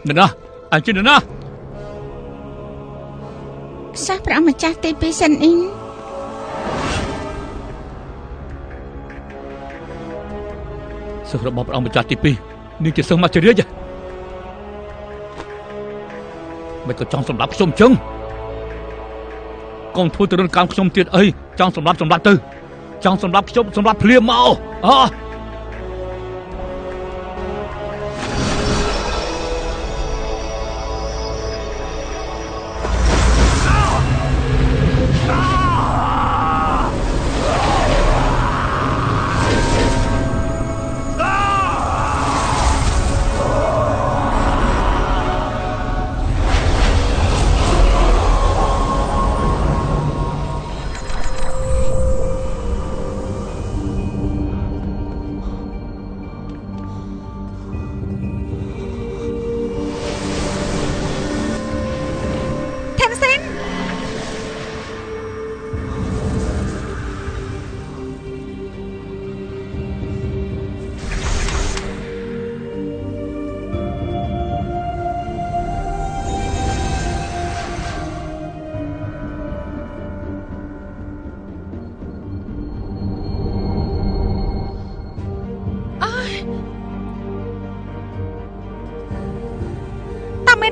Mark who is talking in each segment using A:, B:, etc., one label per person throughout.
A: នរណាអញជានរណា
B: សិស្សព្រះអង្គម្ចាស់ទី2សិនអ៊ីន
A: សិស្សរបស់ព្រះអង្គម្ចាស់ទី2នាងជាសិស្សមច្ចរាជមិនក៏ចង់សម្លាប់ខ្ញុំចឹងកុំធ្វើទរណកម្មខ្ញុំទៀតអីចង់សម្លាប់សម្លាប់ទៅចង់សម្លាប់ខ្ញុំសម្លាប់ភ្លាមមកអ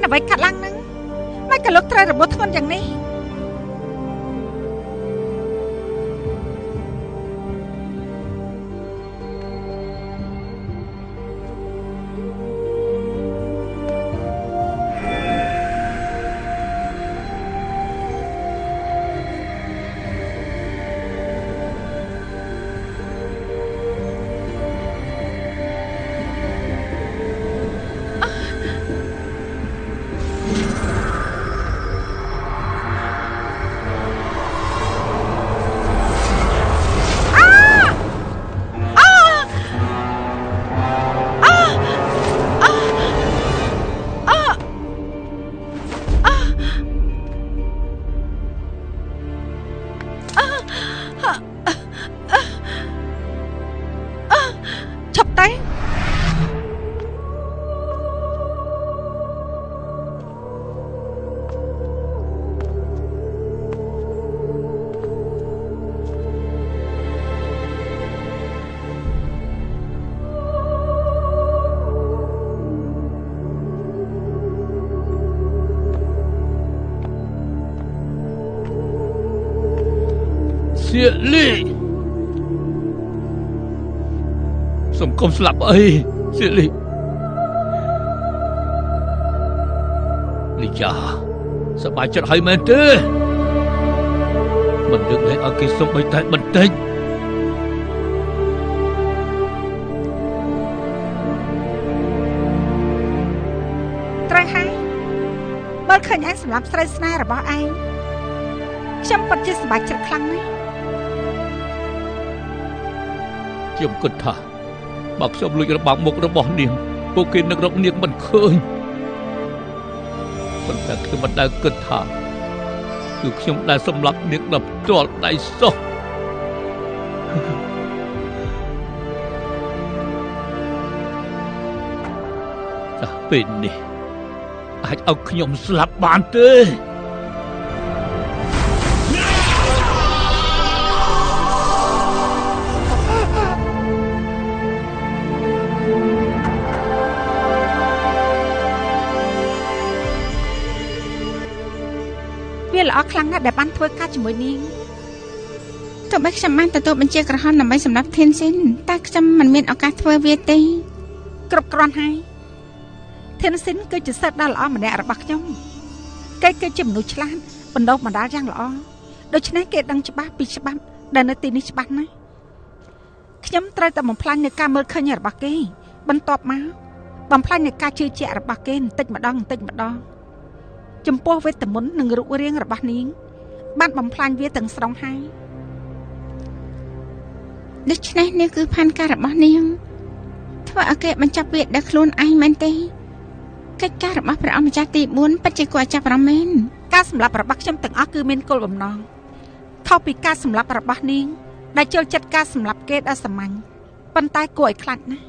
C: អ្វីកាត់ឡើងនឹងមិនក៏លោកត្រូវរបួសធ្ងន់យ៉ាងនេះ
A: សៀលីសូមកុំស្លាប់អីសៀលីលីយ៉ាសប្បាយចិត្តហើយមែនទេមិនលើកលែងឲ្យគេសុំបីតែបន្តិច
C: ត្រូវហើយមើលឃើញឯងសម្រាប់ស្រីស្នេហ៍របស់ឯងខ្ញុំពិតជាសប្បាយចិត្តខ្លាំងណាស់
A: ខ្ញុំគិតថាបើខ្ញុំលួចរបាំមុខរបស់នាងពួកគេនឹករកនាងមិនឃើញប៉ុន្តែខ្ញុំមិនដែលគិតថាគឺខ្ញុំដែលសម្លាប់នាងដល់ផ្ទាល់ដៃសោះចាស់ពេលនេះអាចឲ្យខ្ញុំស្លាប់បានទេ
C: វាល្អខ្លាំងណាស់ដែលបានធ្វើការជាមួយនាង
B: ទោះបីខ្ញុំបានទទួលបញ្ជាក្រហមដើម្បីសម្រាប់ធានស៊ីនតែខ្ញុំមិនមានឱកាសធ្វើវាទេ
C: គ្រប់គ្រាន់ហើយធានស៊ីនគឺជាសិស្សដ៏ល្អម្នាក់របស់ខ្ញុំគេគឺជាមនុស្សឆ្លាតបណ្ដុះបណ្ដាលយ៉ាងល្អដូច្នេះគេដឹងច្បាស់ពីច្បាប់ដែលនៅទីនេះច្បាស់ណាស់ខ្ញុំត្រូវតែបំផ្លាញនៅការមើលឃើញរបស់គេបន្ទាប់មកបំផ្លាញនៅការជឿជាក់របស់គេបន្តិចម្ដងបន្តិចម្ដងចំពោះវេទមន្តនិងរូបរាងរបស់នាងបានបំផ្លាញវាទាំងស្រុងហើយ
B: ដូច្នេះនេះគឺផែនការរបស់នាងធ្វើឲ្យគេបញ្ចប់វាដោយខ្លួនឯងមែនទេកិច្ចការរបស់ព្រះអង្គម្ចាស់ទី4ពិតជាគួរឲ្យចាប់អារម្មណ៍មែន
C: ការសម្លាប់របស់ខ្ញុំទាំងអស់គឺមានគោលបំណងខុសពីការសម្លាប់របស់នាងដែលចូលចិត្តការសម្លាប់គេដ៏សាមញ្ញប៉ុន្តែគួរឲ្យខ្លាចណាស់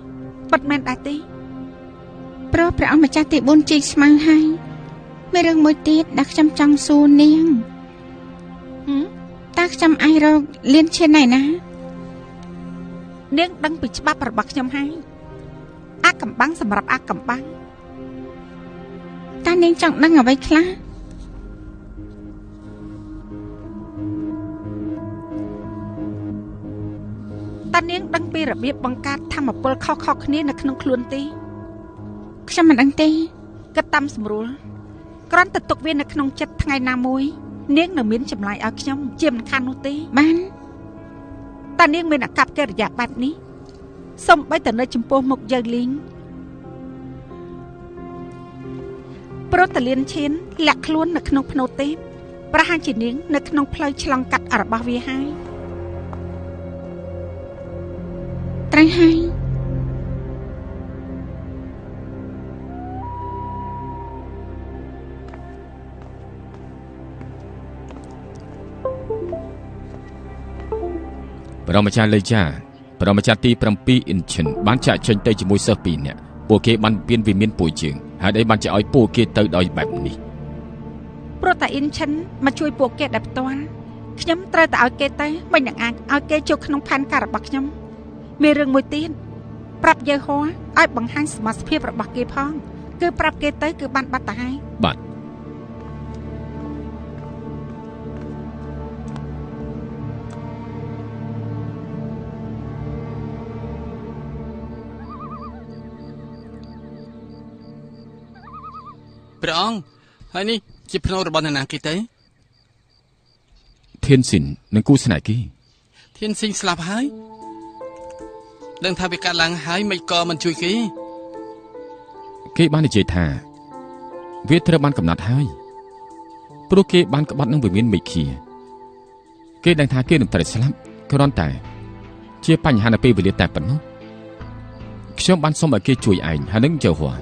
C: ពិតមែនដែរទេ
B: ព្រោះព្រះអង្គម្ចាស់ទី4ជីកស្មៅហើយមានរឿងមួយទៀតដែលខ្ញុំចង់សួរនាងតើខ្ញុំអាចរកលៀនឈានណៃណា
C: នាងដឹងពីច្បាប់របស់ខ្ញុំហើយអាកំបាំងសម្រាប់អាកំបាំង
B: តើនាងចង់ដឹងអ្វីខ្លះ
C: តើនាងដឹងពីរបៀបបង្កើតធម្មពលខុសៗគ្នានៅក្នុងខ្លួនទេ
B: ខ្ញុំមិនដឹងទេ
C: គិតតាមស្រួលគ្រាន់តែទុកវានៅក្នុងចិត្តថ្ងៃណាមួយនាងនឹងមានចម្លើយឲ្យខ្ញុំជាមិនខាននោះទេ
B: បាន
C: តើនាងមានអាកប្បកិរិយាបែបនេះសូម្បីតែនៅចំពោះមុខយើងលីងព្រោះតលៀនឈានលាក់ខ្លួននៅក្នុងភ្នោទេពប្រហែលជានាងនៅក្នុងផ្លូវឆ្លងកាត់របស់វាហើយ
B: ត្រូវហើយ
D: ព្រះម្ចាស់លេចាព្រះម្ចាស់ទី7អ៊ីនឈិនបានចាក់ចេញទៅជាមួយសិស្ស2នាក់ពួកគេបានពៀនវិមានពួយជើងហើយអីបានជាឲ្យពួកគេទៅដោយបែបនេះ
C: ព្រោះតែអ៊ីនឈិនមកជួយពួកគេដោយផ្ទាល់ខ្ញុំត្រូវតែឲ្យគេទៅមិននឹងអាចឲ្យគេចូលក្នុងផែនការរបស់ខ្ញុំមានរឿងមួយទៀតប្រាប់យាហោឲ្យបង្ហាញសមត្ថភាពរបស់គេផងគឺប្រាប់គេទៅគឺបានបាត់ទៅហើយ
D: បាទ
E: ព្រះអង្គហើយនេះជាភ្នោរបស់អ្នកណាគេទៅ
D: ធានស៊ីននិងគូស្នេហ៍គេ
E: ធានស៊ីនស្លាប់ហើយដឹងថាវាកាត់ឡើងហើយមិនក៏មិនជួយគេ
D: គេបាននិយាយថាវាត្រូវបានកំណត់ហើយព្រោះគេបានក្បត់នឹងវិមានមេឃាគេដឹងថាគេនឹងត្រូវស្លាប់គ្រាន់តែជាបញ្ហានៅពេលវេលាតែប៉ុណ្ណោះខ្ញុំបានសុំឲ្យគេជួយឯងហើយនឹងជើហួរ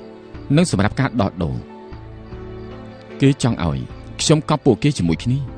D: និងសម្រាប់ការដោះដូរគេចង់ឲ្យខ្ញុំកប់ពួកគេជាមួយគ្នា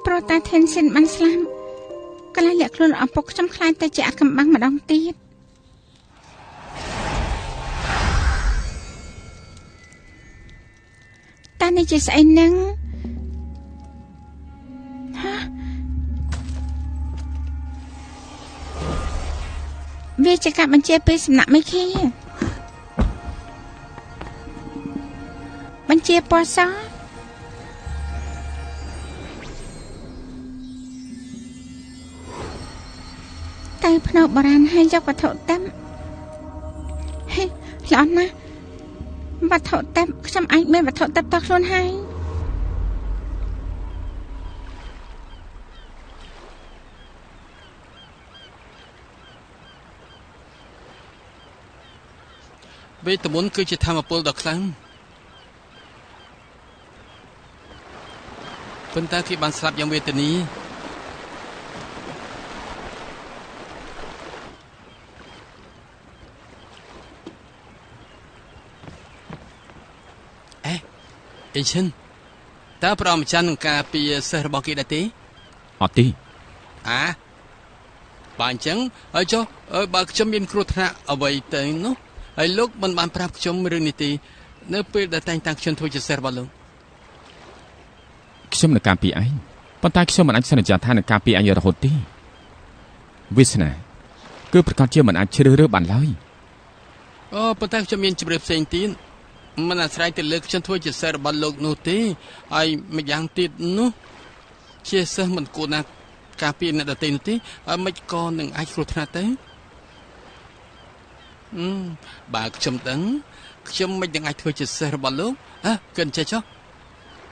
B: ព្រោះតែធានស៊ីនបានស្លាប់កន្លែងលាក់ខ្លួនឪពុកខ្ញុំខ្លាចតែជាអាកំបាំងម្ដងទៀតតើនេះជាស្អីនឹងហ៎វាជាការបញ្ជាពីសំណាក់មេឃាបញ្ជាពណ៌សទៅភ្នោបុរាណហើយយកវត្ថុទេពហេល្អណាស់វត្ថុទេពខ្ញុំអាចមានវត្ថុទេពតខ្លួនហើយ
E: វេទមន្តគឺជាធម្មពលដ៏ខ្លាំងប៉ុន្តែគេបានស្លាប់យ៉ាងវេទនាអេឈិនតើព្រះម្ចាស់នឹងការពារសិស្សរបស់គេដែរទេ
D: អត់ទេ
E: អាបើអញ្ចឹងហើយចុះបើខ្ញុំមានគ្រោះថ្នាក់អ្វីទៅនោះហើយលោកមិនបានប្រាប់ខ្ញុំរឿងនេះទេនៅពេលដែលតែងតាំងខ្ញុំធ្វើជាសិស្សរបស់លោក
D: ខ្ញុំនឹងការពារឯងប៉ុន្តែខ្ញុំមិនអាចសន្យាថានឹងការពារឯងរហូតទេវាសនាគឺប្រកាសជាមិនអាចជ្រើសរើសបានឡើយ
E: អូប៉ុន្តែខ្ញុំមានជម្រើសផ្សេងទៀតមិនអាស្រ័យទៅលើខ្ញុំធ្វើជាសិស្សរបស់លោកនោះទេហើយម្យ៉ាងទៀតនោះជាសិស្សមិនគួរណាការពារអ្នកដទៃនោះទេហើយមិនក៏នឹងអាចគ្រោះថ្នាក់ទៅបើខ្ញុំដឹងខ្ញុំមិននឹងអាចធ្វើជាសិស្សរបស់លោកអើកិនចេះចុះ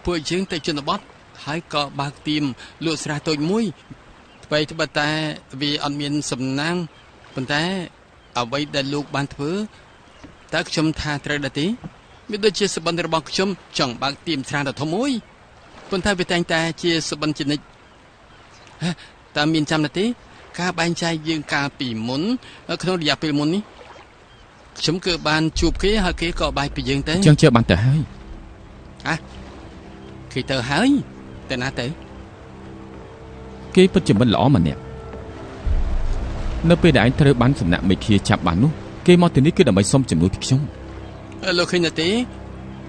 E: ពួកយើងទៅជនបទហើយក៏បើកទៀមលក់ស្រះតូចមួយថ្មីត្បិតតែវាអត់មានសំណាងប៉ុន្តែអ្វីដែលលោកបានធ្វើតើខ្ញុំថាត្រូវដែរទេ មានដូចជាសបិនរបស់ខ្ញុំចង់បើកទៀមស្រាដ៏ធំមួយប៉ុន្តែវាតែងតែជាសបិនជានិច្ចតើមានចាំទេការបែងចែកយើងកាលពីមុនក្នុងរយៈពេលមុននេះខ្ញុំគឺបានជួបគេហើយគេក៏បែកពីយើងទៅ
D: ចឹងជឿបានទៅហើយ
E: ហ៎គេទៅហើយទៅណាទៅ
D: គេពិតជាមិនល្អម្នាក់នៅពេលដែលឯងត្រូវបានសំណាក់មេឃាចាប់បាននោះគេមកទីនេះគឺដើម្បីសុំជំនួយពីខ្ញុំ
E: លោកឃើញទេ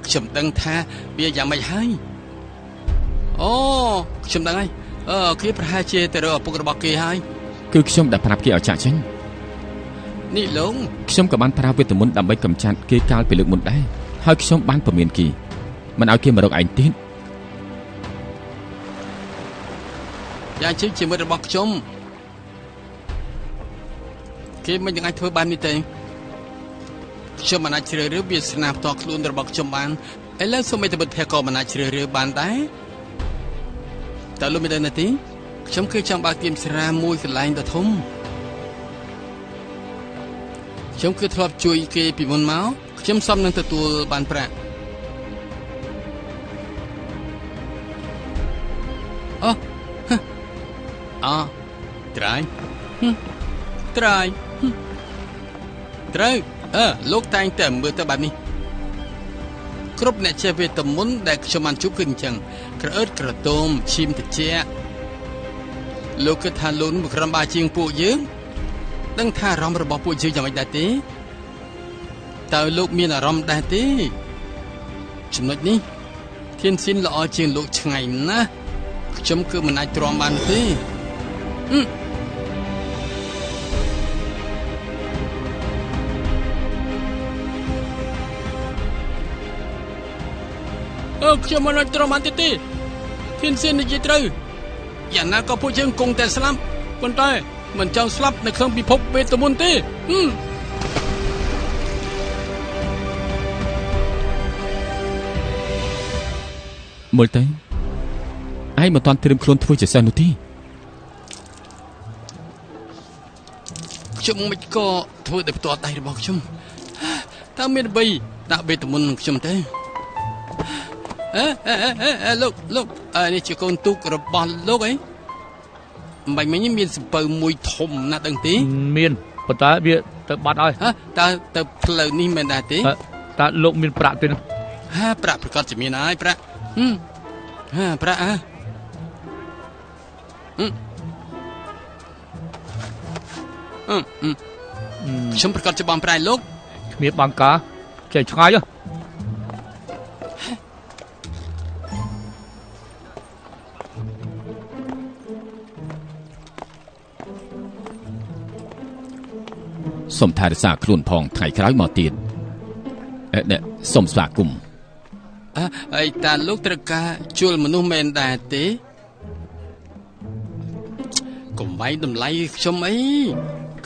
E: ខ្ញុំដឹងថាវាយ៉ាងម៉េចហើយអូខ្ញុំដឹងហើយគេប្រហែលជាទៅរកឪពុករបស់គេហើយ
D: គឺខ្ញុំដែលប្រាប់គេឲ្យចាក់ចេញ
E: នេះលោក
D: ខ្ញុំក៏បានប្រើវេទមន្តដើម្បីកម្ចាត់គេកាលពីលើកមុនដែរហើយខ្ញុំបានព្រមានគេមិនឲ្យគេមករកឯងទៀត
E: យ៉ាងជាជីវិតរបស់ខ្ញុំគេមិននឹងអាចធ្វើបាននេះទេខ្ញុំមិនអាចជ្រើសរើសវាសនាផ្ទាល់ខ្លួនរបស់ខ្ញុំបានឥឡូវសូម្បីតែមិត្តភក្តិក៏មិនអាចជ្រើសរើសបានដែរតើលោកមានដឹងទេខ្ញុំគឺចង់បើកទៀមស្រាមួយកន្លែងដ៏ធំខ្ញុំគឺធ្លាប់ជួយគេពីមុនមកខ្ញុំសមនឹងទទួលបានប្រាក់អូអត្រៃត្រៃត្រូវលោកតែងតែមើលទៅបែបនេះគ្រប់អ្នកចេះវេទមន្តដែលខ្ញុំបានជួបគឺអញ្ចឹងក្រអឺតក្រទមឈាមត្រជាក់លោកគិតថាលោកនឹងក្រំបាជាងពួកយើងដឹងថាអារម្មណ៍របស់ពួកយើងយ៉ាងម៉េចដែរទេតើលោកមានអារម្មណ៍ដែរទេចំណុចនេះធានស៊ីនល្អជាងលោកឆ្ងាយណាស់ខ្ញុំគឺមិនអាចទ្រាំបានទេខ្ញុំមិនអាចទ្រាំបានទេទេធានស៊ីននិយាយត្រូវយ៉ាងណាក៏ពួកយើងគង់តែស្លាប់ប៉ុន្តែមិនចង់ស្លាប់នៅក្នុងពិភពវេទមន្តទេ
D: មើលទៅឯងមិនទាន់ត្រៀមខ្លួនធ្វើជាសិស្សនោះទេ
E: ខ្ញុំមិនក៏ធ្វើដោយផ្ទាល់ដៃរបស់ខ្ញុំតើមានអ្វីដាក់វេទមន្តនឹងខ្ញុំទេអេលោកលោកនេះជាកូនទូករបស់លោកអីមិនមិញមានសំពៅមួយធំណាស់ដឹងទេ
A: មានប៉ុន្តែវាទៅបាត់ហើយ
E: តើទៅផ្លូវនេះមែនដែរទេ
A: តើលោកមានប្រាក់ទេនោះ
E: ហាប្រាក់ប្រកាសជាមានហើយប្រាក់ហាប្រាក់ខ្ញុំប្រកាសជាបងប្រែលោក
A: គ្មានបងកាចេះឆ្ងាយ
D: សូមថែរក្សាខ្លួនផងថ្ងៃក្រោយមកទៀតអ្នកសូមស្វាគមន៍
E: ហើយតាលោកត្រូវការជួលមនុស្សមែនដែរទេកុំវាយតម្លៃខ្ញុំអី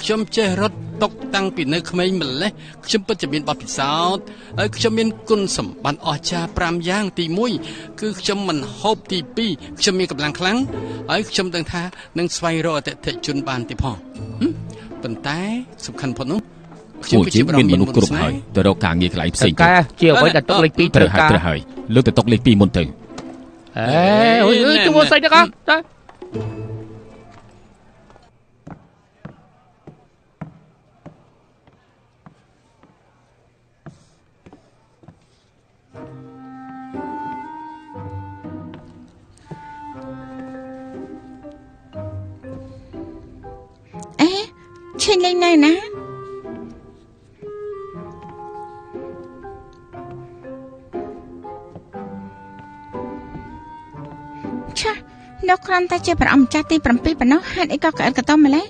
E: ខ្ញុំចេះរត់តុកតាំងពីនៅក្មេងម្លេះខ្ញុំពិតជាមានបទពិសោធន៍ហើយខ្ញុំមានគុណសម្បត្តិអស្ចារ្យ5យ៉ាងទី1គឺខ្ញុំមិនហូបទី2ខ្ញុំមានកម្លាំងខ្លាំងហើយខ្ញុំដឹងថានឹងស្វែងរកអតិថិជនបានទេផងប៉ុន្តែសំខាន់ផុតនោះខ្ញុំ
D: គឺជាមានមនុស្សគ្រប់ហើយទៅរកការងារកន្លែងផ្សេង
A: ទៅជាអ្វីដែលតុកលេខ2
D: ត្រូវហើយត្រូវហើយលើកទៅតុកលេខ2មុនទៅ
A: អេអូយជួយស្អីទៅកាតា
B: ឈិញលេងនៅណាឆាលោកគ្រាន់តែជាព្រះអង្គម្ចាស់ទី7ប៉ុណ្ណោះហេតុអីក៏ក្អិតកតុំម្លេះ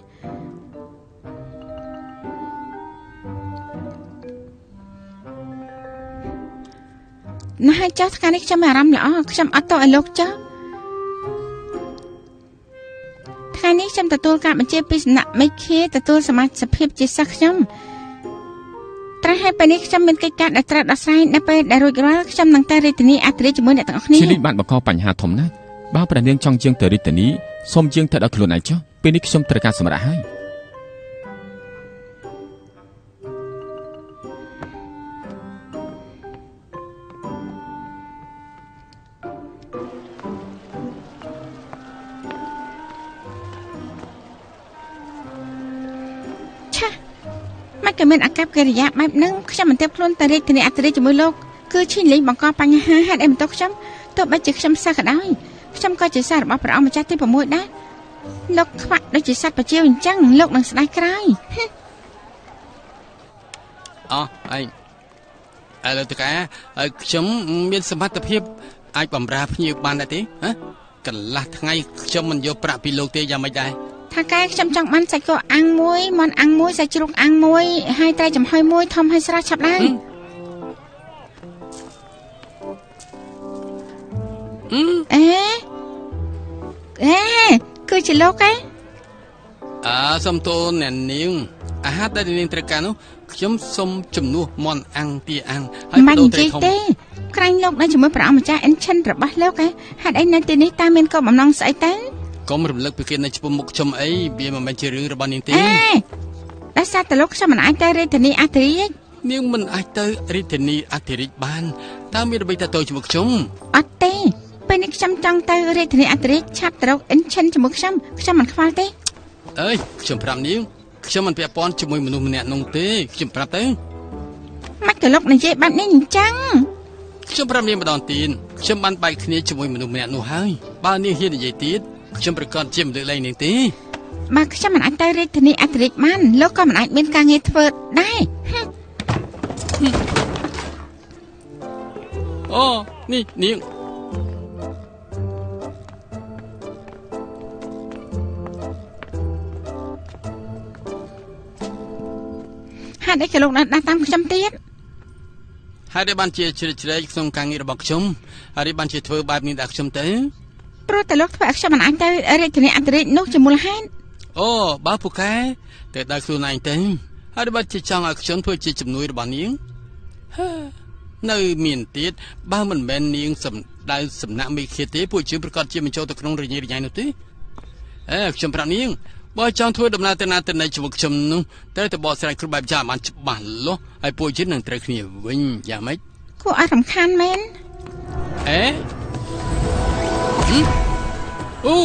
B: ណាស់ចាស់ថ្ងៃនេះខ្ញុំមានអារម្មណ៍ល្អខ្ញុំអត់ទោសឲ្យលោកចុះថ្ងៃនេះខ្ញុំទទួលការបញ្ជាពីសំណាក់មេឃាទទួលសមាជិកភាពជាសិស្សខ្ញុំត្រូវហើយពេលនេះខ្ញុំមានកិច្ចការដែលត្រូវដោះស្រាយនៅពេលដែលរួចរាល់ខ្ញុំនឹងទៅរាជធានីអាត្រាជាមួយអ្នកទាំងអស់គ្នា
D: ឈីលីបានបង្កបញ្ហាធំណាស់បើព្រះនាងចង់ជាងទៅរាជធានីសូមជាងទៅដល់ខ្លួនឯងចុះពេលនេះខ្ញុំត្រូវការសម្រាកហើយ
B: ឆាមិនក៏មានអាកប្បកិរិយាបែបហ្នឹងខ្ញុំមិនទេខ្លួនទៅរាជធានីអធិរាជជាមួយលោកគឺឈីងលេងបង្កបញ្ហាហេតុអីមិនទៅខ្ញុំទោះបីជាខ្ញុំសិស្សក៏ដោយខ្ញុំក៏ជាសិស្សរបស់ព្រះអង្គម្ចាស់ទី6ដែរលោកខ្វាក់ដូចជាសត្វប្រជៀវអញ្ចឹងលោកនឹងស្ដាយក្រោយ
E: អោះឯងឥឡូវតើហើយខ្ញុំមានសមត្ថភាពអាចបំរើភ្ញៀវបានដែរទេហ៎កន្លះថ្ងៃខ្ញុំមិនយកប្រាក់ពីលោកទេយ៉ាងម៉េចដែរ
B: ថាកែខ្ញុំចង់បានសាច់គោអាំងមួយមាន់អាំងមួយសាច់ជ្រូកអាំងមួយហើយត្រីចំហុយមួយធំហើយស្រស់ឆាប់ឡើងអេអេគឺជាលោកឯង
E: អើសុំទោសអ្នកនាងអាហារដែលនាងត្រូវការនោះខ្ញុំសុំជំនួសមាន់អាំងទាអាំងហើយបដូរត្រីធំ
B: ទេក្រែងលោកនៅជាមួយព្រះអង្គម្ចាស់អិនឈិនរបស់លោកឯងហេតុអីនៅទីនេះតើមានគោលបំណងស្អីទៅ
E: កុំរំលឹកពីគេនៅចំពោះមុខខ្ញុំអីវាមិនមែនជារឿងរបស់នាងទេ
B: ដោយសារតែលោកខ្ញុំមិនអាចទៅរាជធានីអធិរាជ
E: នាងមិនអាចទៅរាជធានីអធិរាជបានតើមានអ្វីតទៅជាមួយខ្ញុំ
B: អត់ទេពេលនេះខ្ញុំចង់ទៅរាជធានីអធិរាជឆាប់ទៅរកអិនឈិនជាមួយខ្ញុំខ្ញុំមិនខ្វល់ទេ
E: អើយខ្ញុំប្រាប់នាងខ្ញុំមិនពាក់ព័ន្ធជាមួយមនុស្សម្នាក់នោះទេខ្ញុំប្រាប់ទៅ
B: មិនក៏លោកនិយាយបែបនេះអញ្ចឹង
E: ខ្ញុំប្រាប់នាងម្ដងទៀតខ្ញុំបានបែកគ្នាជាមួយមនុស្សម្នាក់នោះហើយបើនាងហ៊ាននិយាយទៀតខ្ញុំប្រកាសជាមិនលើកលែងនាងទេ
B: បើខ្ញុំមិនអាចទៅរាជធានីអធិរាជបានលោកក៏មិនអាចមានការងារធ្វើដែរ
E: អូនេះនាង
B: ហេតុអីក៏លោកនៅដើរតាមខ្ញុំទៀត
E: ហេតុអីបានជាជ្រៀតជ្រែកក្នុងការងាររបស់ខ្ញុំហើយបានជាធ្វើបែបនេះដល់ខ្ញុំទៅ
B: ព្រោះតែលោកធ្វើឲ្យខ្ញុំមិនអាចទៅរាជធានីអន្តរាជនោះជាមូលហេតុ
E: អូបើពូកែទៅដល់ខ្លួនឯងទៅហើយបើជាចង់ឲ្យខ្ញុំធ្វើជាជំនួយរបស់នាងនៅមានទៀតបើមិនមែននាងសំដៅសំណាក់មេឃាទេពួកយើងប្រកាសជាមិនចូលទៅក្នុងរញ៉េរញ៉ៃនោះទេអេខ្ញុំប្រាប់នាងបើចង់ធ្វើដំណើរទៅណាទៅណីជាមួយខ្ញុំនោះត្រូវតែបកស្រាយគ្រប់បែបយ៉ាងបានច្បាស់លាស់ហើយពួកយើងនឹងត្រូវគ្នាវិញយ៉ាងម៉េច
B: គួរឲ្យរំខានមែន
E: អេអូ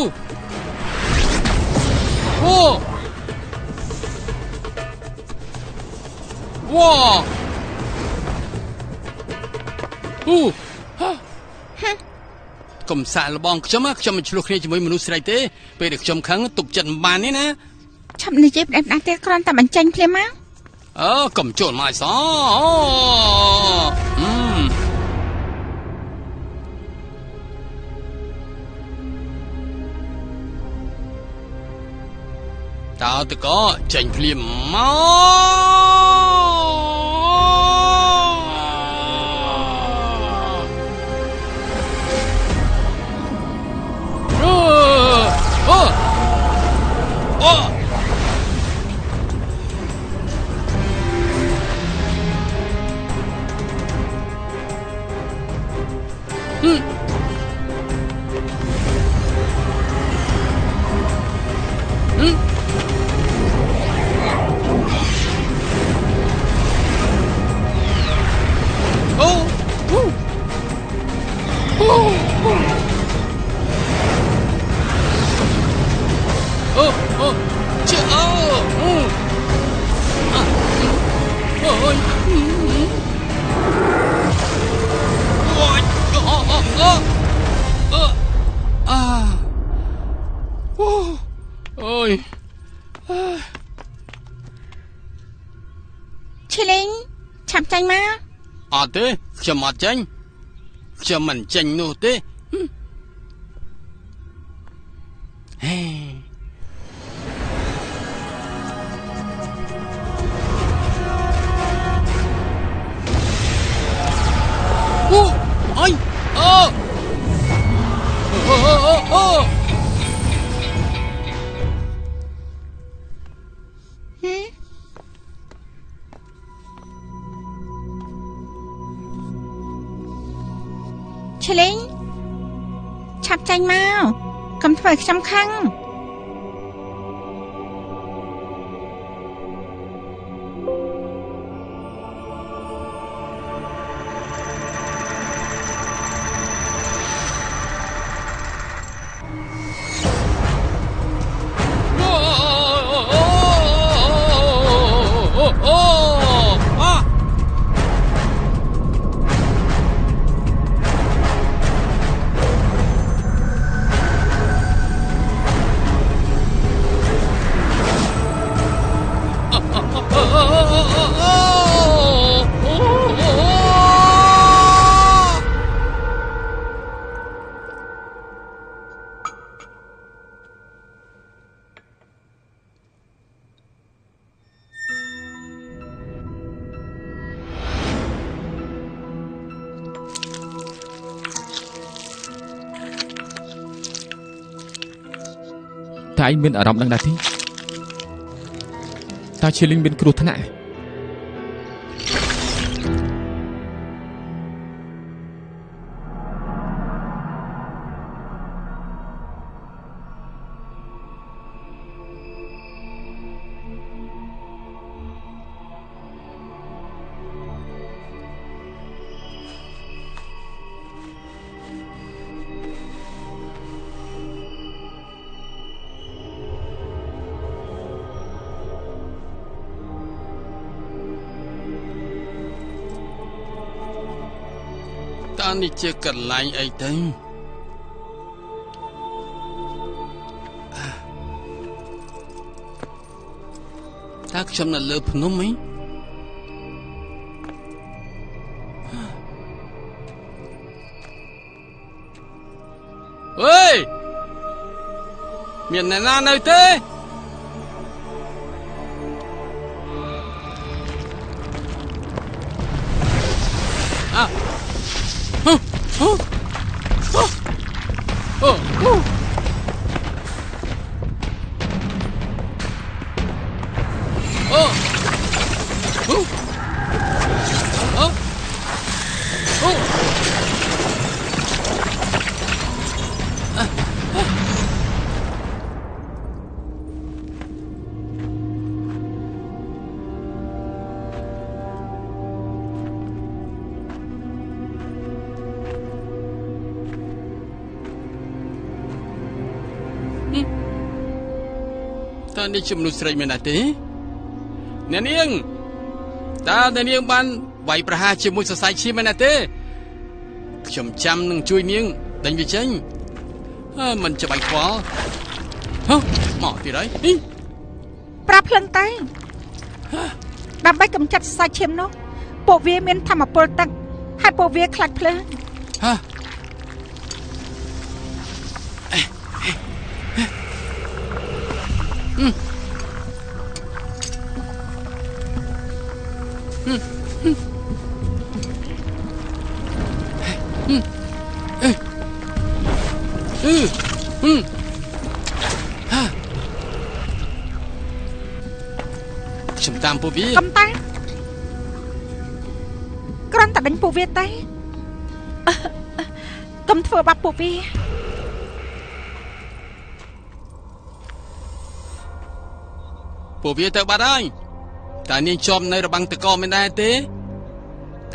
E: អូវ៉ាអូកុំសាកល្បងខ្ញុំខ្ញុំមិនឆ្លោះគ្នាជាមួយមនុស្សស្រីទេពេលដែលខ្ញុំខឹងទុកចិត្តមិនបានទេណា
B: ឆាប់និយាយផ្ដេសផ្ដាស់ទៀតគ្រាន់តែបញ្ចេញភ្លាមមក
E: អើកុំចូលមកអីសោតើតកចេញភ្លាមមកអូអូ
B: ឈីលីងឆាប់ចេញមក
E: អត់ទេខ្ញុំអត់ចេញខ្ញុំមិនចេញនោះទេហេអូអីអូអូអូអូ
B: ឈីលីងឆាប់ចេញមកកុំធ្វើឲ្យខ្ញុំខឹង
E: អូ
D: តើឯងមានអារម្មណ៍ដឹងដែរទេតើឈៀលីងមានគ្រោះថ្នាក់
E: នេះជាកន្លែងអីទៅតើខ្ញុំនៅលើភ្នំអីអើយមានអ្នកណានៅទេអើ តើនេះជាមនុស្សស្រីមែនដែរទេអ្នកនាងតើអ្នកនាងបានវាយប្រហារជាមួយសរសៃឈាមមែនដែរទេខ្ញុំចាំនឹងជួយនាងដេញវាចេញហើយមិនច្បាច់ខ្វល់ហ៎មកទៀតហើយ
C: ប្រាប់ភ្លឹងតែដើម្បីកម្ចាត់សរសៃឈាមនោះពួកវាមានធម្មពលទឹកហើយពួកវាខ្លាចភ្លើង
E: ហ៎ ខ្ញុំតាមពួកវា
C: កុំតាមគ្រាន់តែដេញពួកវាទេកុំធ្វើបាបពួកវា
E: ពួកវាទៅបាត់ហើយតើនាងជាប់នៅរបាំងតកមិនដែរទេ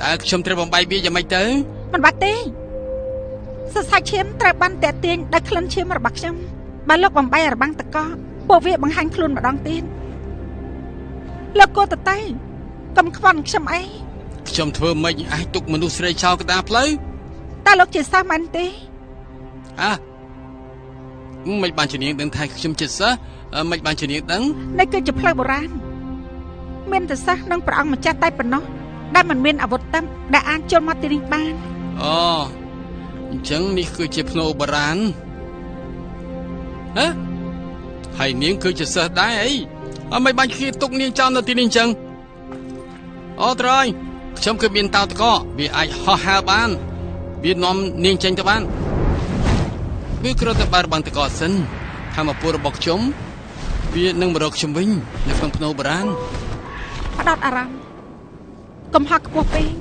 E: តើខ្ញុំត្រូវបំបីវាយ៉ាងម៉េចទៅ
C: មិនបាច់ទេសរសៃឈាមត្រូវបានតាក់ទាញដោយក្លិនឈាមរបស់ខ្ញុំបើលោកបំបីរបាំងតកពួកវាបង្ហាញខ្លួនម្ដងទៀតលោកគួរតែទៅកុំខ្វល់ខ្ញុំអី
E: ខ្ញុំធ្វើម៉េចអាចទុកមនុស្សស្រីចោលកណ្ដាលផ្លូវ
C: តើលោកជាសិស្សមែនទេ
E: អើមិនបានជានាងដឹងថាខ្ញុំជាសិស្សមិនបានជានាងដឹង
C: នេះគឺជាផ្លូវបុរាណមានតែសិស្សនិងព្រះអង្គម្ចាស់តែប៉ុណ្ណោះដែលមិនមានអាវុធតាមដែលអាចចូលមកទីនេះបាន
E: អូអញ្ចឹងនេះគឺជាផ្នូរបុរាណហ៎ហើយនាងគឺជាសិស្សដែរអីអត់មិនបានគេទុកនាងចោលនៅទីនេះអញ្ចឹងអូត្រៃខ្ញុំគឺមានតោតកវាអាចហោះហើរបានវានាំនាងចេញទៅបានវាគ្រាន់តែបើរបាំងតកសិនធម្មពលរបស់ខ្ញុំវានឹងមករកខ្ញុំវិញនៅក្នុងផ្នូរបុរាណ
C: ផ្ដោតអារម្មណ៍កុំហក់ខ្ពស់ពេក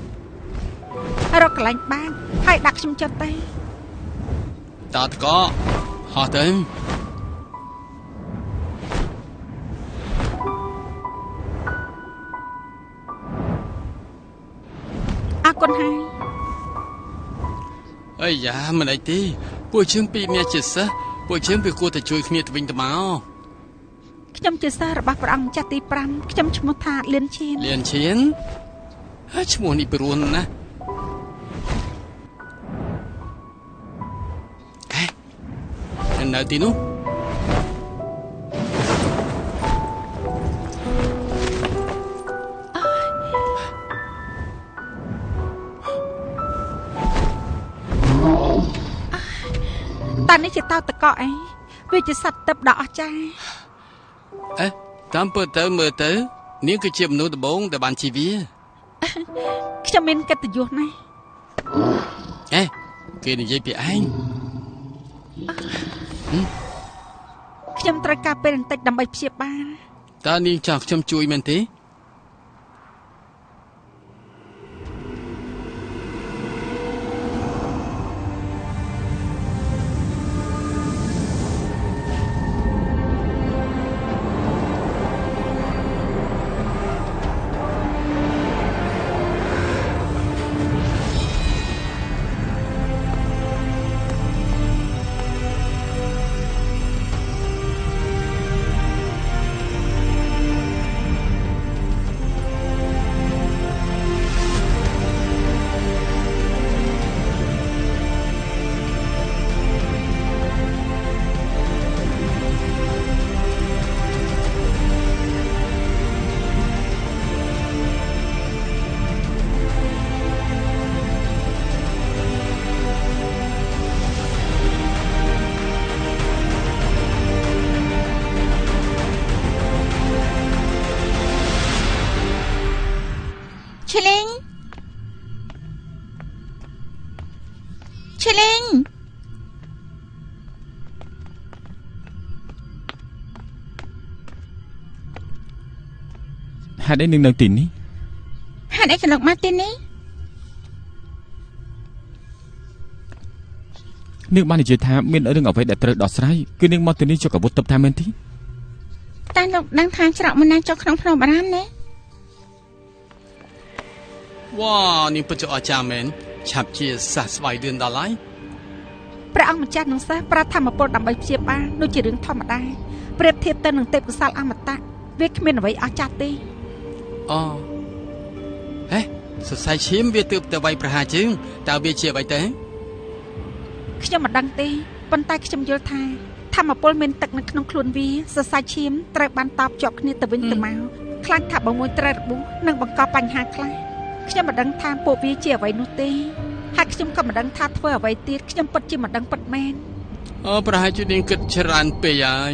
C: រកកន្លែងបានហើយដាក់ខ្ញុំចិត្តទេ
E: តោតកហោះទៅ
C: អរគុណហើយ
E: អីយ៉ាមិនអីទេពួកយើងពីរនាក់ជាសិស្សពួកយើងវាគួរតែជួយគ្នាទៅវិញទៅមក
C: ខ្ញុំជាសិស្សរបស់ព្រះអង្គម្ចាស់ទី5ខ្ញុំឈ្មោះថាលៀនឈៀន
E: លៀនឈៀនហើយឈ្មោះនេះព្រោះណាស់អេនៅទីនោះ
C: តើនេះជាតោតកអីវាជាសត្វទឹកដ៏អស្ចារ្យ
E: អេតាមពិតទៅមើលទៅនាងគឺជាមនុស្សដំបូងដែលបានជីវា
C: ខ្ញុំមានកិត្តិយសណាស់
E: អេគេនិយាយពីឯង
C: ខ្ញុំត្រូវការពេលបន្តិចដើម្បីព្យាបាល
E: តើនាងចង់ខ្ញុំជួយមែនទេ
B: ឈីលីងឈីលីង
D: ហេតុអីនឹងនៅទីនេះ
B: ហេតុអីក៏លោកមកទីនេះ
D: នាងបាននិយាយថាមានរឿងអ្វីដែលត្រូវដោះស្រាយគឺនាងមកទីនេះយកអាវុធទៅថាមែនទេ
B: តែលោកដឹងថាច្រកមិនណាចុះក្នុងភ្នំបារាណណា
E: វ៉ានាងពិតជាអស្ចារ្យមែនឆាប់ជាសះស្បើយលឿនដល់ហើយ
C: ព្រះអង្គម្ចាស់នឹងសិស្សប្រើធម្មពលដើម្បីព្យាបាលនោះជារឿងធម្មតាប្រៀបធៀបទៅនឹងទេពកោសលអមតៈវាគ្មានអ្វីអស្ចារ្យទេ
E: អូហេសរសៃឈាមវាទើបតែវាយប្រហារជើងតើវាជាអ្វីទេ
C: ខ្ញុំមិនដឹងទេប៉ុន្តែខ្ញុំយល់ថាធម្មពលមានទឹកនៅក្នុងខ្លួនវាសរសៃឈាមត្រូវបានតបជាប់គ្នាទៅវិញទៅមកខ្លាចថាបើមួយត្រូវរបួសនឹងបង្កបញ្ហាខ្លះខ្ញុំមិនដឹងថាពួកវាជាអ្វីនោះទេហើយខ្ញុំក៏មិនដឹងថាធ្វើអ្វីទៀតខ្ញុំពិតជាមិនដឹងពិតមែន
E: អូប្រហែលជានាងគិតច្រើនពេកហើយ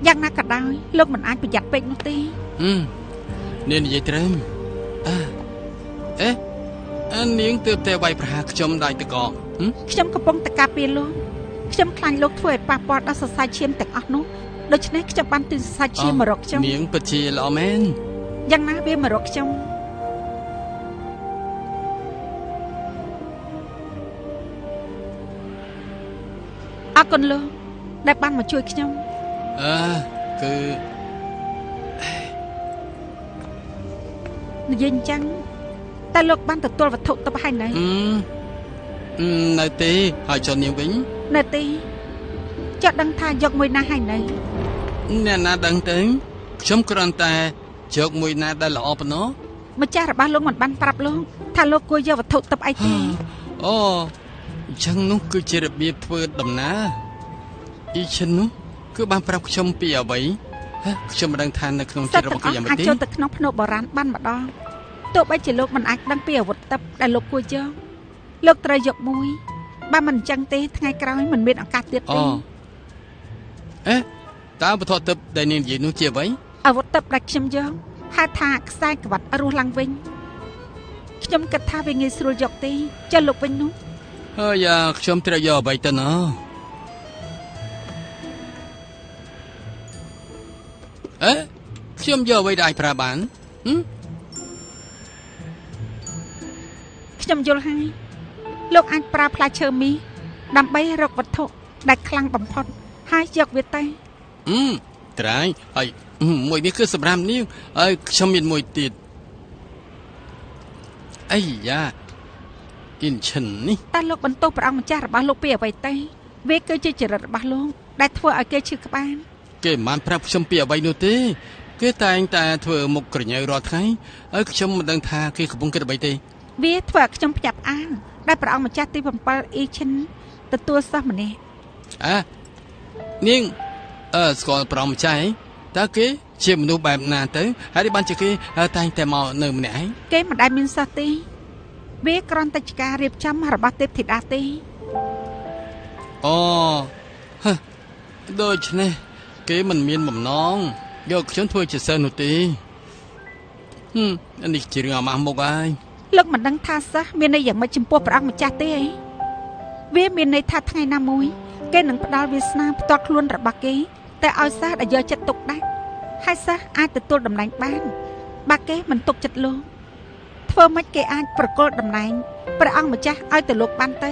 C: យ៉ាងណាក៏ដោយលោកមិនអាចប្រយ័ត្នពេកនោះទេ
E: នាងនិយាយត្រឹមអេនាងទើបតែវាយប្រហារខ្ញុំដោយតក
C: ខ្ញុំកំពុងតែការពារលោកខ្ញុំខ្លាចលោកធ្វើឲ្យប៉ះពាល់ដល់សរសៃឈាមទាំងអស់នោះដូច្នេះខ្ញុំបានទិញសរសៃឈាមមករកខ្ញុំ
E: នាងពិតជាល្អមែន
C: យ៉ាងណាវាមករកខ្ញុំអរគុណលោកដែលបានមកជួយខ្ញុំ
E: គឺ
C: និយាយអញ្ចឹងតែលោកបានទទួលវត្ថុទៅហើយនៅ
E: នៅទេហើយចុះនាងវិញ
C: នៅទេចុះដឹងថាយកមួយណាហើយនៅ
E: អ្នកណាដឹងទេខ្ញុំគ្រាន់តែយកមួយណាដែលល្អប៉ុណ្ណោះ
C: ម្ចាស់របស់លោកមិនបានប្រាប់លោកថាលោកគួរយកវត្ថុទៅអីទេ
E: អូអញ្ចឹងនោះគឺជារបៀបធ្វើដំណើរអ៊ីឈិននោះគឺបានប្រាប់ខ្ញុំពីអ្វីខ្ញុំមិនដឹងថានៅក្នុងចិត្តរបស់គេយ៉ាងម៉េចទេ
C: អាចចូលទៅក្នុងភ្នំបុរាណបានម្ដងទោះបីជាលោកមិនអាចដឹងពីអាវុធទឹកដែលលោកគួរយកលោកត្រូវយកមួយបើមិនអញ្ចឹងទេថ្ងៃក្រោយមិនមានឱកាសទៀតទេ
E: អេតើវត្ថុទឹកដែលនាងនិយាយនោះជាអ្វី
C: អាវុធទឹកដែលខ្ញុំយកហៅថាខ្សែក្រវ៉ាត់រស់ឡើងវិញខ្ញុំគិតថាវាងាយស្រួលយកទេចុះលោកវិញនោះ
E: ហើយខ្ញុំត្រូវយកអ្វីទៅណោះអេខ្ញុំយកអ្វីដែលអាចប្រើបាន
C: ខ្ញុំយល់ហើយលោកអាចប្រើផ្លែឈើមីដើម្បីរកវត្ថុដែលខ្លាំងបំផុតហើយយកវាទៅ
E: ត្រៃហើយមួយនេះគឺសម្រាប់នាងហើយខ្ញុំមានមួយទៀតអីយ៉ាអ៊ីនឈិននេះ
C: តើលោកបន្ទោសព្រះអង្គម្ចាស់របស់លោកពីអ្វីទេវាគឺជាចរិតរបស់លោកដែលធ្វើឲ្យគេឈឺក្បាល
E: គេមិនបានប្រាប់ខ្ញុំពីអ្វីនោះទេគេតែងតែធ្វើមុខក្រញើរាល់ថ្ងៃហើយខ្ញុំមិនដឹងថាគេកំពុងគិតអ្វីទេ
C: វាធ្វើឲ្យខ្ញុំភ្ញាក់ផ្អើលដែលព្រះអង្គម្ចាស់ទី7អ៊ីឈិនទទួលសិស្សម្នាក់
E: នាងស្គាល់ព្រះអង្គម្ចាស់តើគេជាមនុស្សបែបណាទៅហើយបានជាគេតែងតែមកនៅម្នាក់ឯង
C: គេមិនដែលមានសិស្សទេវាគ្រាន់តែជាការរៀបចំរបស់ទេពធីតាទេ
E: អូហឺដូច្នេះគេមិនមានបំណងយកខ្ញុំធ្វើជាសិស្សនោះទេនេះជារឿងអាម៉ាស់មុខហើយ
C: លោកមិនដឹងថាសិស្សមានន័យយ៉ាងម៉េចចំពោះព្រះអង្គម្ចាស់ទេអីវាមានន័យថាថ្ងៃណាមួយ គេនឹងផ្ដល់វាសនាផ្ទាល់ខ្លួនរបស់គេតែឲ្យសិស្សដែលយកចិត្តទុកដាក់ហើយសិស្សអាចទទួលតំណែងបានបើគេមិនទុកចិត្តលោកធ្វើម៉េចគេអាចប្រគល់តំណែងព្រះអង្គម្ចាស់ឲ្យទៅលោកបានទេ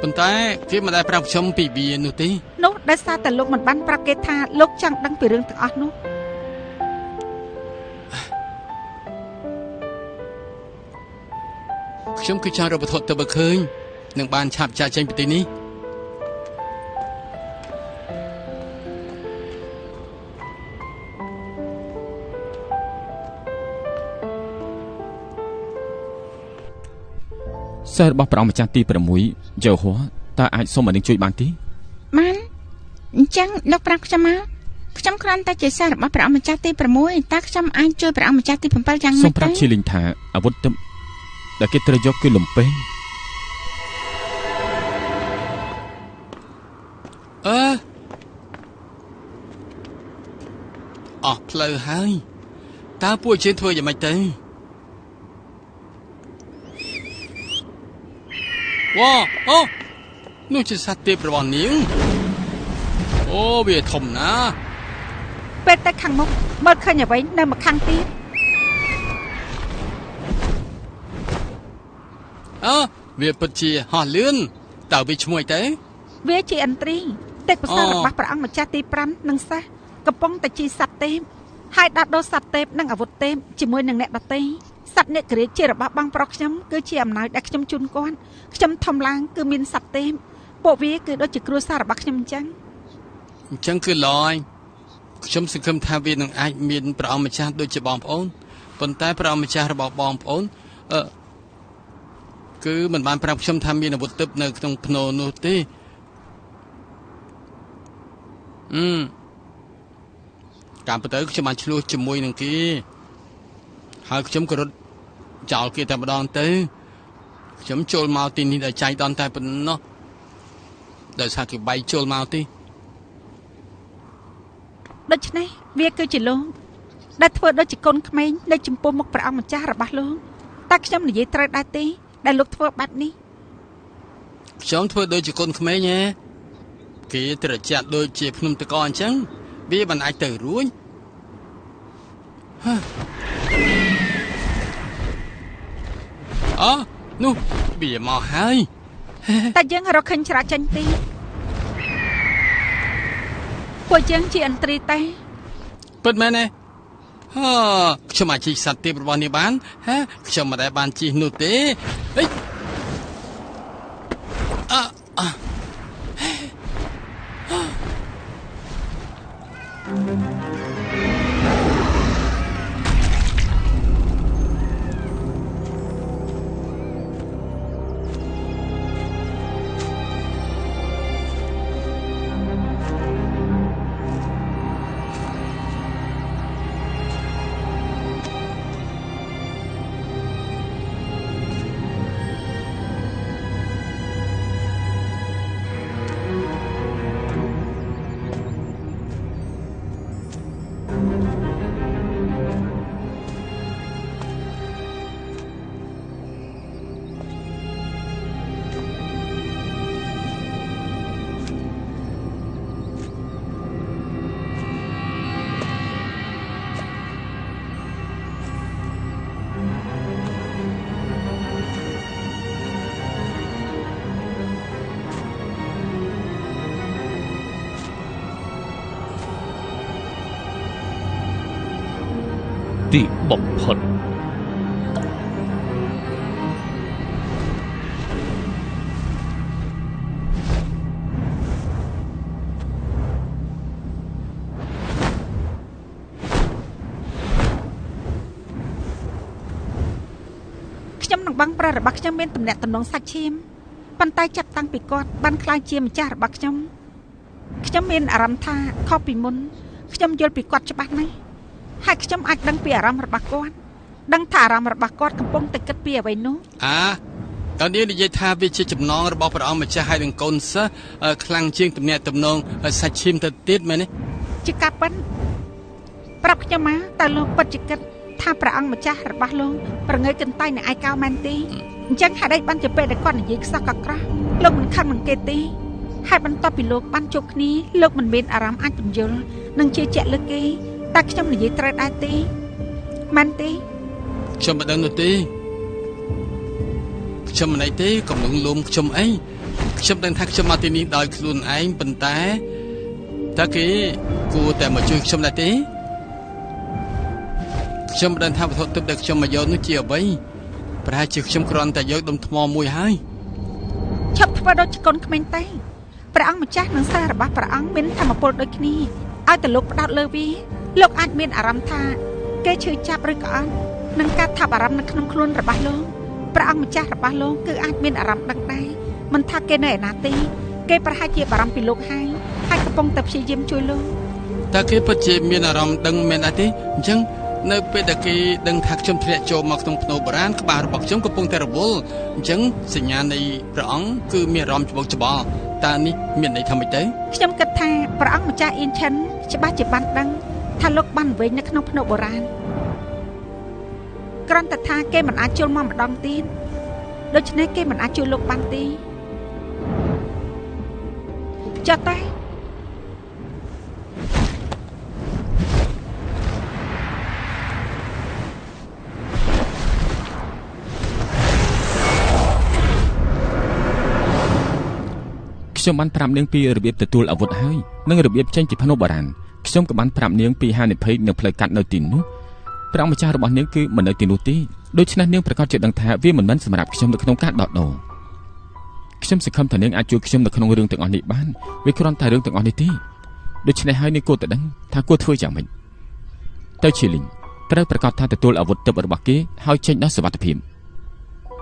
E: ប៉ុន្តែគេមិនដែលប្រាប់ខ្ញុំពីវានោះទេ
C: នោះដោយសារតែលោកមិនបានប្រាប់គេថាលោកចង់ដឹងពីរឿងទាំងអស់នោះ
E: ខ្ញុំគឺចង់រកវត្ថុទៅបើឃើញនឹងបានឆាប់ចាកចេញពីទីនេះ
D: សិស្សរបស់ព្រះអង្គម្ចាស់ទី6យោហួរតើអាចសូមឲ្យនាងជួយបានទេ
B: បានអញ្ចឹងលោកប្រាប់ខ្ញុំមកខ្ញុំគ្រាន់តែជាសិស្សរបស់ព្រះអង្គម្ចាស់ទី6តើខ្ញុំអាចជួយព្រះអង្គម្ចាស់ទី7យ៉ាងម៉េច
D: សូមប្រាប់ឈីលីងថាអាវុធទឹកដែលគេត្រូវយកគឺលំពេង
E: អឺអស់ផ្លូវហើយតើពួកយើងធ្វើយ៉ាងម៉េចទៅវ៉ាអូនោះជាសត្វទេពរបស់នាងអូវាធំណាស់
C: ពេលទៅខាងមុខមើលឃើញអ្វីនៅម្ខាងទៀត
E: អើវាពិតជាហោះលឿនតើវាឈ្មោះអីទៅ
C: វាជាឥន្ទ្រីទេពប្រសារបស់ព្រះអង្គម្ចាស់ទី5និងសិស្សកំពុងតែជិះសត្វទេពហើយដោះដូរសត្វទេពនិងអាវុធទេពជាមួយនឹងអ្នកដទៃសត្វអ្នកក្រាជារបស់បងប្រុសខ្ញុំគឺជាអំណោយដែលខ្ញុំជូនគាត់ខ្ញុំធំឡើងគឺមានសត្វទេពពួកវាគឺដូចជាគ្រួសាររបស់ខ្ញុំអញ្ចឹង
E: អញ្ចឹងគឺឡើយខ្ញុំសង្ឃឹមថាវានឹងអាចមានព្រះអង្គម្ចាស់ដូចជាបងប្អូនប៉ុន្តែព្រះអង្គម្ចាស់របស់បងប្អូនអឺគឺមិនបានប្រាប់ខ្ញុំថាមានអាវុធទិព្វនៅក្នុងភ្នោនោះទេតាមពិតទៅខ្ញុំបានឆ្លោះជាមួយនឹងគេហើយខ្ញុំក៏រត់ចោលគេតែម្ដងទៅខ្ញុំចូលមកទីនេះដោយចៃដន្យតែប៉ុណ្ណោះដោយសារគេបែកចូលមកទេ
C: ដូច្នេះវាគឺជាលោកដែលធ្វើដូចជាកូនក្មេងនៅចំពោះមុខព្រះអង្គម្ចាស់របស់លោកតែខ្ញុំនិយាយត្រូវដែរទេដែលលោកធ្វើបែបនេះ
E: ខ្ញុំធ្វើដូចជាកូនក្មេងហ៎គេត្រជាក់ដូចជាភ្នំតកអញ្ចឹងវាមិនអាចទៅរួចអូនោះវាមកហើយ
C: តែយើងរកឃើញច្រកចេញទេពួកយើងជាឥន្ទ្រីទេ
E: ពិតមែនទេហឺខ្ញុំអាចជិះសត្វទេពរបស់នេះបានហ៎ខ្ញុំមិនដែលបានជិះនោះទេអីអអ
A: ទីបំផុត
C: ខ្ញុំនឹងបងប្រុសរបស់ខ្ញុំមានទំនាក់ទំនងសាច់ឈាមប៉ុន្តែចាប់តាំងពីគាត់បានក្លាយជាម្ចាស់របស់ខ្ញុំខ្ញុំមានអារម្មណ៍ថាខុសពីមុនខ្ញុំយល់ពីគាត់ច្បាស់ណាស់ហើយខ្ញុំអាចដឹងពីអារម្មណ៍របស់គាត់ដឹងថាអារម្មណ៍របស់គាត់កំពុងតែគិតពីអ្វីនោះ
E: អាតើនេះនិយាយថាវាជាចំណងរបស់ព្រះអង្គម្ចាស់ហើយនឹងកូនសិស្សខ្លាំងជាងទំនាក់ទំនងសាច់ឈាមទៅទៀតមែនទេ
C: ជាការប៉ិនប្រាប់ខ្ញុំមកតើលោកពិតជាគិត ថាព្រះអង្គម្ចាស់របស់លោកប្រងើយកន្តើយនៅឯកោមែនទេអញ្ចឹងហេតុអីបានជាពេលដែលគាត់និយាយខ្សោះកក្រោះលោកមិនខឹងនឹងគេទេហើយបន្ទាប់ពីលោកបានជួបគ្នាលោកមិនមានអារម្មណ៍អាចពន្យល់និងជឿជាក់លើគេតែខ្ញុំនិយាយត្រូវដែរទេមែនទេ
E: ខ្ញុំមិនដឹងនោះទេខ្ញុំមិនអីទេកំលងលុំខ្ញុំអីខ្ញុំដឹងថាខ្ញុំមកទីនេះដោយខ្លួនឯងប៉ុន្តែតើគេគួរតែមកជួយខ្ញុំដែរទេខ្ញុំមិនដឹងថាវត្ថុទិព្វដែលខ្ញុំមកយកនោះជាអ្វីប្រហែលជាខ្ញុំគ្រាន់តែយកដុំថ្មមួយហើយ
C: ឈប់ធ្វើដូចកូនក្មេងទេព្រះអង្គម្ចាស់និងសិស្សរបស់ព្រះអង្គមានធម៌ពលដូចគ្នាឲ្យតែលោកផ្ដោតលើវាលោកអាចមានអារម្មណ៍ថាគេឈឺចាប់ឬក៏អត់នឹងការថប់អារម្មណ៍នៅក្នុងខ្លួនរបស់លោកព្រះអង្គម្ចាស់របស់លោកគឺអាចមានអារម្មណ៍ដឹងដែរមិនថាគេនៅឯណាទេគេប្រហែលជាបារម្ភពីលោកហើយហើយកំពុងតែព្យាយាមជួយលោក
E: តើគេពិតជាមានអារម្មណ៍ដឹងមែនដែរទេអញ្ចឹងនៅពេលដែលគេដឹងថាខ្ញុំធ្លាក់ចូលមកក្នុងភ្នូបុរាណក្បាលរបស់ខ្ញុំកំពុងតែរវល់អញ្ចឹងសញ្ញានៃព្រះអង្គគឺមានអារម្មណ៍ច្បោកច្បល់តើនេះមានន័យថាម៉េចទៅ
C: ខ្ញុំគិតថាព្រះអង្គម្ចាស់អៀនឈិនច្បាស់ជាបានដឹងថាលោកបានវិញនៅក្នុងភ្នូបុរាណគ្រាន់តែថាគេមិនអាចចូលមកម្ដងទៀតដូច្នេះគេមិនអាចជួយលោកបានទេចុះតែ
D: ខ្ញុំបានប្រាប់នាងពីរបៀបទទួលអាវុធហើយនិងរបៀបចេញពីភ្នំបុរាណខ្ញុំក៏បានប្រាប់នាងពីហានិភ័យនិងផ្លូវកាត់នៅទីនោះព្រះអង្គម្ចាស់របស់នាងគឺមិននៅទីនោះទេដូច្នេះនាងប្រាកដជាដឹងថាវាមិនមែនសម្រាប់ខ្ញុំនៅក្នុងការដោះដូរខ្ញុំសង្ឃឹមថានាងអាចជួយខ្ញុំនៅក្នុងរឿងទាំងអស់នេះបានវាគ្រាន់តែរឿងទាំងអស់នេះទេដូច្នេះហើយនាងគួរតែដឹងថាគួរធ្វើយ៉ាងម៉េចទៅឈីលីងត្រូវប្រាកដថាទទួលអាវុធទិព្វរបស់គេហើយចេញដល់សុវត្ថិភាព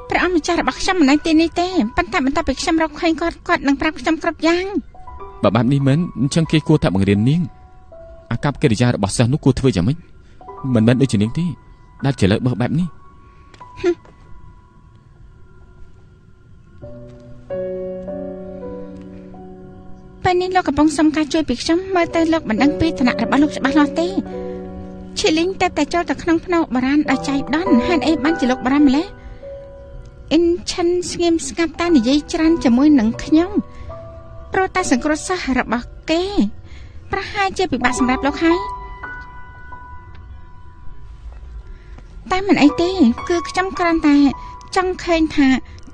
B: ព្រះអង្គម្ចាស់របស់ខ្ញុំមិននៅទីនេះទេប៉ុន្តែបន្ទាប់ពីខ្ញុំរកឃើញគាត់គាត់នឹងប្រាប់ខ្ញុំគ្រប់យ៉ាង
D: បើបែបនេះមែនអញ្ចឹងគេគួរតែបង្រៀននាងអាកប្បកិរិយារបស់សិស្សនោះគួរធ្វើយ៉ាងម៉េចមិនមែនដូចជានាងទេដែលជាលើបោះបែបនេះ
B: ពេលនេះលោកកំពុងសុំការជួយពីខ្ញុំមើលទៅលោកមិនដឹងពីឋានៈរបស់លោកច្បាស់លាស់ទេឈីលីងតែចូលទៅក្នុងភ្នូបុរាណដោយចៃដន្យហេតុអីបានជាលោកបារម្ភម្ល៉េះអ៊ិនឈិនស្ងៀមស្ងាត់តែនិយាយច្រើនជាមួយនឹងខ្ញុំព្រោះតែសង្គ្រោះសិស្សរបស់គេប្រហែលជាពិបាកសម្រាប់លោកហើយតែមិនអីទេគឺខ្ញុំគ្រាន់តែចង់ឃើញថា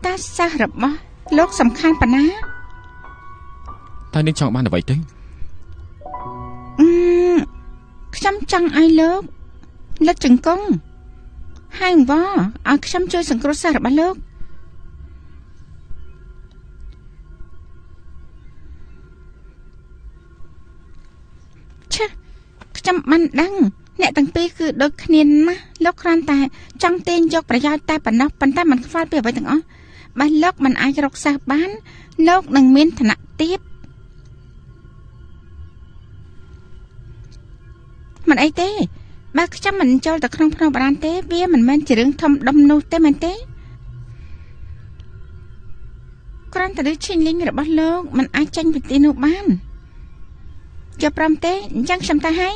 B: តើសិស្សរបស់លោកសំខាន់ប៉ុណ្ណា
D: តើនាងចង់បានអ្វីទៅ
B: ខ្ញុំចង់ឲ្យលោកលិតចង្គង់ហើយអង្វរឲ្យខ្ញុំជួយសង្គ្រោះសិស្សរបស់លោកឆេះខ្ញុំបានដឹងអ្នកទាំងពីរគឺដូចគ្នាណាស់លោកគ្រាន់តែចង់ទាញយកប្រយោជន៍តែប៉ុណ្ណោះប៉ុន្តែមិនខ្វល់ពីអ្វីទាំងអស់បើលោកមិនអាចរកសិស្សបានលោកនឹងមានឋានៈទាបមិនអីទេបើខ្ញុំមិនចូលទៅក្នុងភ្នំបុរាណទេវាមិនមែនជារឿងធំដុំនោះទេមែនទេគ្រាន់តែឮឈីងលីងរបស់លោកមិនអាចចេញពីទីនោះបានយកព្រមទេអញ្ចឹងខ្ញុំទៅហើយ